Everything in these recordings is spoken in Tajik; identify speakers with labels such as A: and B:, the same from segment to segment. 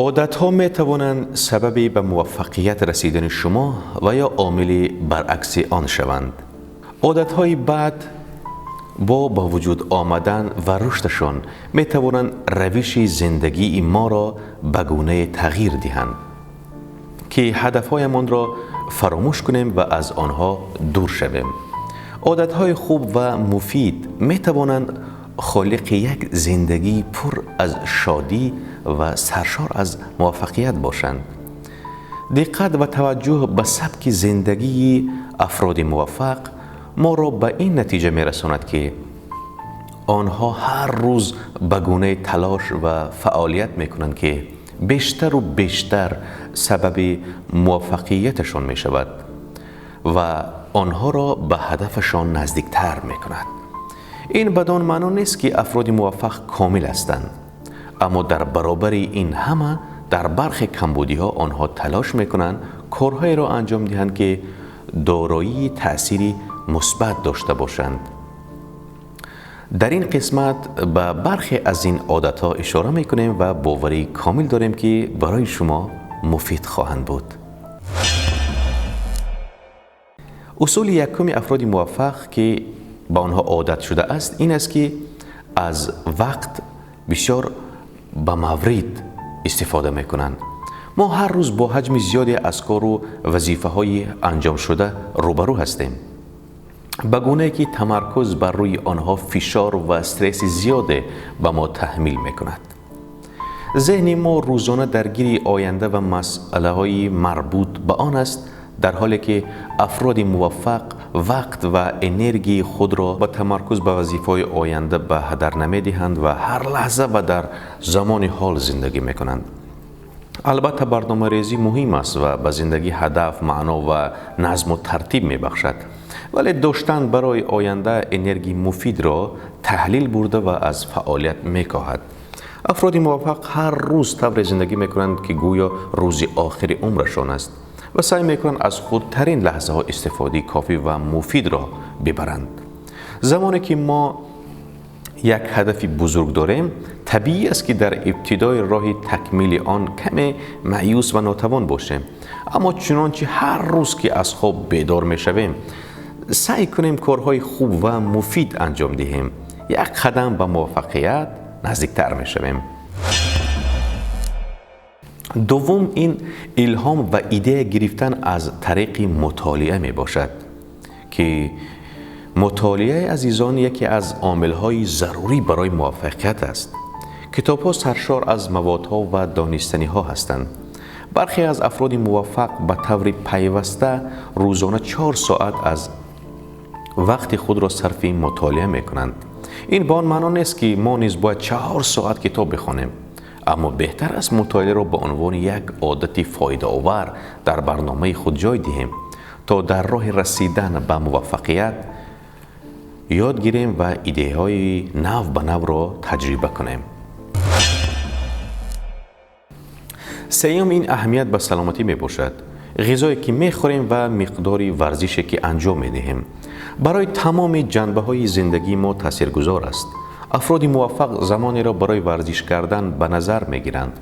A: Одатҳо метавонанд сабаби ба муваффақият расидани шумо ва ё омили баръакси он шаванд. Одатҳои бад бо ба вуҷуд омадан ва рушдашон метавонанд равиши зиндагии моро ба гунае тағйир диҳанд, ки ҳадафҳоямонро фаромӯш кунем ва аз онҳо дур шавем. Одатҳои хуб ва муфид метавонанд холиқи як зиндагии пур аз шодӣ ва саршор аз муваффақият бошанд. Диққат ва таваҷҷӯҳ ба сабки зиндагии афроди муваффақ моро ба ин натиҷа мерасонад, ки онҳо ҳар рӯз ба гунаи талош ва фаъолият мекунанд, ки бештару бештар сабаби муваффақияташон мешавад ва онҳоро ба ҳадафашон наздиктар мекунад. Ин бадон маъно нест, ки афроди муваффақ комил ҳастанд, аммо дар баробари ин ҳама дар бархе камбудиҳо онҳо талош мекунанд корҳоеро анҷом диҳанд, ки дороии таъсири мусбат дошта бошанд. Дар ин қисмат ба бархе аз ин одатҳо ишора мекунем ва боварии комил дорем, ки барои шумо муфид хоҳанд буд. Усули якуми афроди муваффақ, ки ба онҳо одат шудааст, ин аст, ки аз вақт бисёр ба маврид истифода мекунанд. Мо ҳар рӯз бо ҳаҷми зиёде аз кору вазифаҳои анҷомшуда рӯбарӯ ҳастем, ба гунае ки тамаркуз бар рӯи онҳо фишор ва стресси зиёде ба мо таҳмил мекунад. Зеҳни мо рӯзона даргири оянда ва масъалаҳои марбут ба он аст, дар ҳоле ки афроди муваффақ вақт ва энергияи худро ба тамаркуз ба вазифаҳои оянда ба ҳадар намедиҳанд ва ҳар лаҳза ва дар замони ҳол зиндагӣ мекунанд. Албатта, барномарезӣ муҳим аст ва ба зиндагӣ ҳадаф, маъно ва назму тартиб мебахшад, вале доштан барои оянда энергияи муфидро таҳлил бурда ва аз фаъолият мекоҳад. Афроди муваффақ ҳар рӯз тавре зиндагӣ мекунанд, ки гӯё рӯзи охири умрашон аст ва саъй мекунанд аз худтарин лаҳзаҳо истифодаи кофӣ ва муфидро бибаранд. Замоне ки мо як ҳадафи бузург дорем, табиӣ аст, ки дар ибтидои роҳи такмили он каме маъюс ва нотавон бошем. Аммо чунончи ҳар рӯз ки аз хоб бедор мешавем, саъй кунем корҳои хуб ва муфид анҷом диҳем, як қадам ба муваффақият наздиктар мешавем. Дуввум ин илҳом ва идея гирифтан аз тариқи мутолиа мебошад, ки мутолиаи азизон яке аз омилҳои зарурӣ барои муваффақият аст. Китобҳо саршор аз маводҳо ва донистаниҳо ҳастанд. Бархе аз афроди муваффақ ба таври пайваста рӯзона 4 соат аз вақти худро сарфи мутолиа мекунанд. Ин ба он маъно нест, ки мо низ бояд 4 соат китоб бихонем, аммо беҳтар аст мутолиаро ба унвони як одати фоидаовар дар барномаи худ ҷой диҳем, то дар роҳи расидан ба муваффақият ёд гирем ва идеяҳои нав ба навро таҷриба кунем. Сеюм ин аҳамият ба саломатӣ мебошад. Ғизое ки мехӯрем ва миқдори варзише ки анҷом медиҳем барои тамоми ҷанбаҳои зиндагии мо таъсиргузор аст. Афроди муваффақ замонеро барои варзиш кардан ба назар мегиранд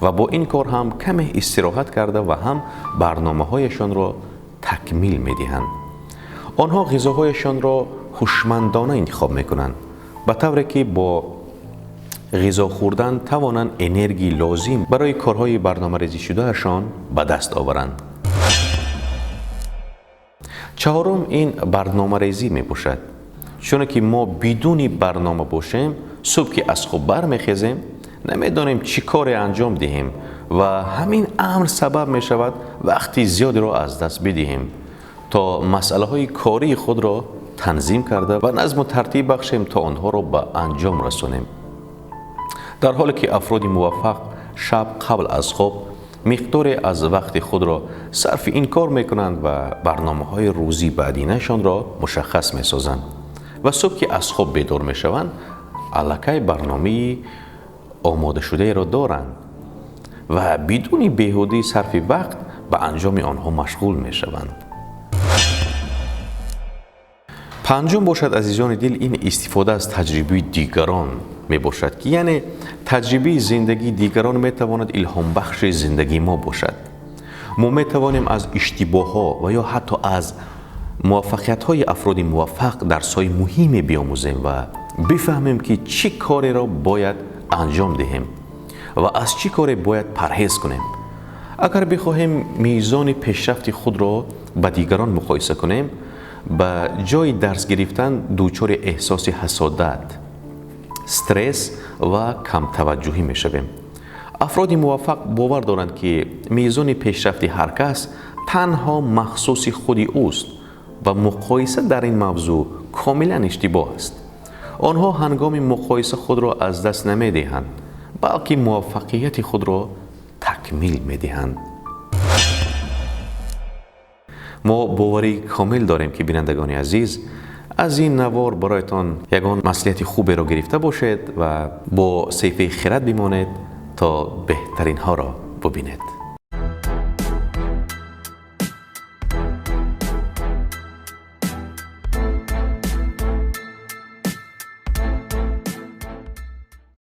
A: ва бо ин кор ҳам каме истироҳат карда ва ҳам барномаҳояшонро такмил медиҳанд. Онҳо ғизоҳояшонро ҳушмандона интихоб мекунанд, ба тавре ки бо ғизо хӯрдан тавонанд энергияи лозим барои корҳои барномарезишудаашон ба даст оваранд. Чаҳорум ин барномарезӣ мебошад. Чуне ки мо бидуни барнома бошем, субҳ ки аз хоб бармехезем, намедонем чӣ коре анҷом диҳем ва ҳамин амр сабаб мешавад вақти зиёдеро аз даст бидиҳем, то масъалаҳои кории худро танзим карда ва назму тартиб бахшем, то онҳоро ба анҷом расонем. Дар ҳоле ки афроди муваффақ шаб қабл аз хоб миқдоре аз вақти худро сарфи ин кор мекунанд ва барномаҳои рӯзии баъдинашонро мушаххас месозанд ва субҳ ки аз хоб бедор мешаванд, аллакай барномаи омодашудаеро доранд ва бидуни беҳудӣ сарфи вақт ба анҷоми онҳо машғул мешаванд. Панҷум бошад, азизони дил, ин истифода аз таҷрибаи дигарон мебошад, ки яъне таҷрибаи зиндагии дигарон метавонад илҳомбахши зиндагии мо бошад. Мо метавонем аз иштибоҳҳо ва ё ҳатто аз муваффақиятҳои афроди муваффақ дарсҳои муҳиме биомӯзем ва бифаҳмем, ки чӣ кореро бояд анҷом диҳем ва аз чӣ коре бояд парҳез кунем. Агар бихоҳем мизони пешрафти худро ба дигарон муқоиса кунем, ба ҷои дарс гирифтан дучори эҳсоси ҳасодат, стресс ва камтаваҷҷӯҳӣ мешавем. Афроди муваффақ бовар доранд, ки мизони пешрафти ҳар кас танҳо махсуси худи ӯст ва муқоиса дар ин мавзӯъ комилан иштибоҳ аст. Онҳо ҳангоми муқоиса худро аз даст намедиҳанд, балки муваффақияти худро такмил медиҳанд. Мо боварии комил дорем, ки бинандагони азиз аз ин навор бароятон ягон маслиҳати хуберо гирифта бошед ва бо саҳифаи Хирад бимонед, то беҳтаринҳоро бубинед.